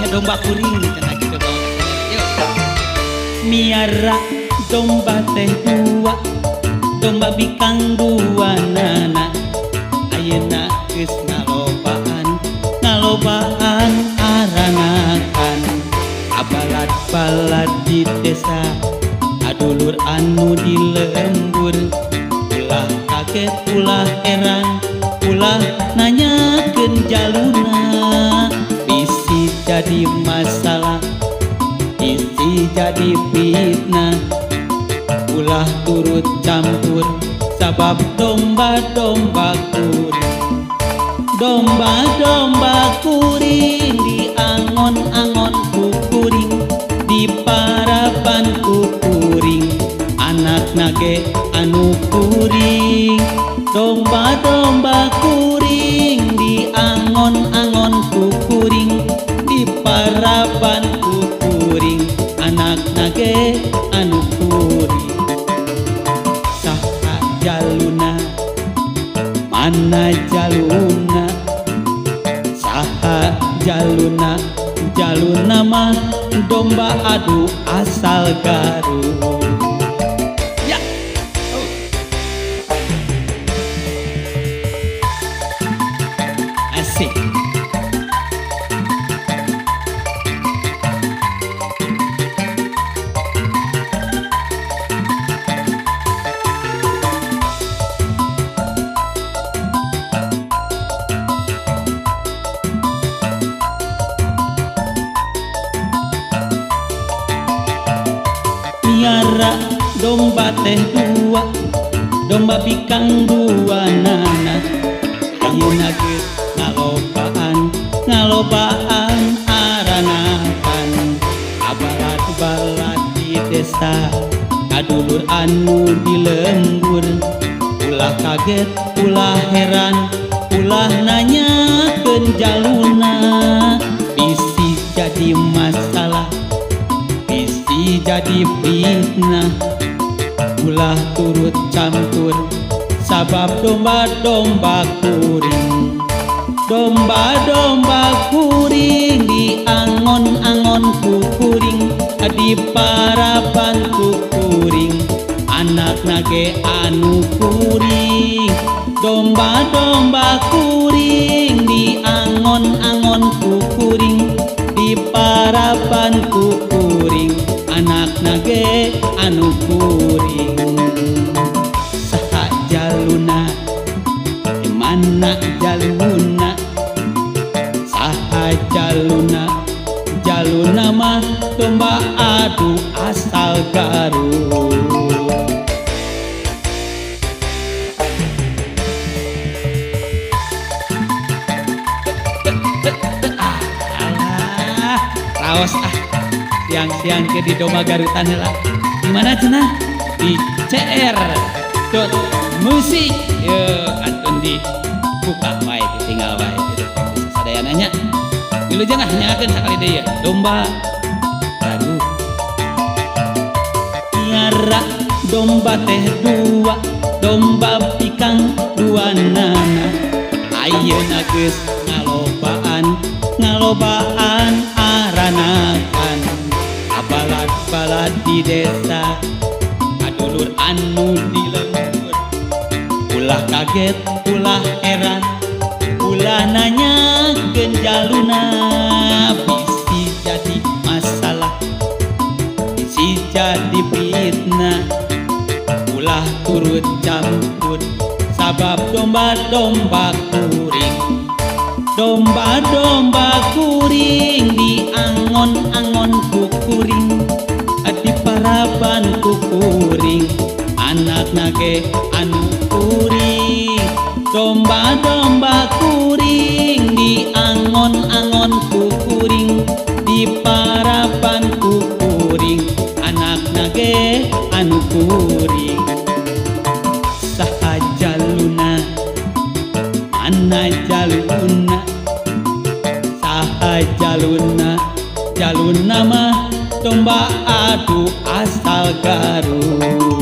Ya domba kuring cenah kitu bawa ka. Yuk. Miara domba teh dua, domba bikang dua nana. Ayeuna geus ngalobaan, ngalobaan aranakan. Abalad-balad di desa, adulur anu di lembur. Ulah kaget, ulah heran, ulah nanyakeun jaluna. Bisi jadi masalah, bisi jadi fitnah. Ulah turut campur, sabab domba-domba kuring. Domba-domba kuring diangon-angon ku kuring, diparaban ku kuring, anakna ge anu kuring. Domba-domba kuring diangon-angon ku kuring, diparaban ku kuring, anakna ge anu kuring. Saha jaluna, mana jaluna? Saha jaluna? Jaluna mah domba adu asal Garut. Ya. Oh. Asik. Miara domba teh dua, domba bikang dua nana. Ayeuna geus ngalobaan, ngalobaan aranakan. Abalad-balad di desa, kadulur anu di lembur. Ulah kaget, ulah heran, ulah nanyakeun jaluna. Bisi jadi masalah, bisi jadi fitnah. Ulah turut campur, sabab domba-domba kuring. Domba-domba kuring diangon-angon ku kuring, diparaban ku kuring, anakna ge anu kuring. Domba-domba kuring diangon-angon ku kuring, diparaban ku kuring, anakna ge anu kuring. Saha jaluna, di mana jaluna? Saha jaluna? Jaluna mah domba adu asal Garut. Alah, raos ah. Siang-siang ke di domba Garutan heula. Di mana cenah? Di CR dot musik. Ye, kantun di buka wae, ditinggal wae gitu. Sadayana nya. Wilujeng ah nyakeun sakali deui ya. Domba Garut. Miara domba teh dua, domba bikang dua nana. Ayeuna geus ngalobaan, ngalobaan aranakan. Abalad-balad di desa, kadulur anu di lembur. Ulah kaget, ulah heran, ulah nanyakeun jaluna. Bisi jadi masalah, bisi jadi fitnah. Ulah turut campur, sabab domba-domba kuring. Domba-domba kuring diangon-angon ku kuring, diparaban ku kuring, anakna ge anu kuring. Domba-domba kuring diangon-angon ku kuring, diparaban ku kuring, anakna ge anu kuring. Saha jaluna, mana jaluna? Saha jaluna? Jaluna mah domba adu asal Garut.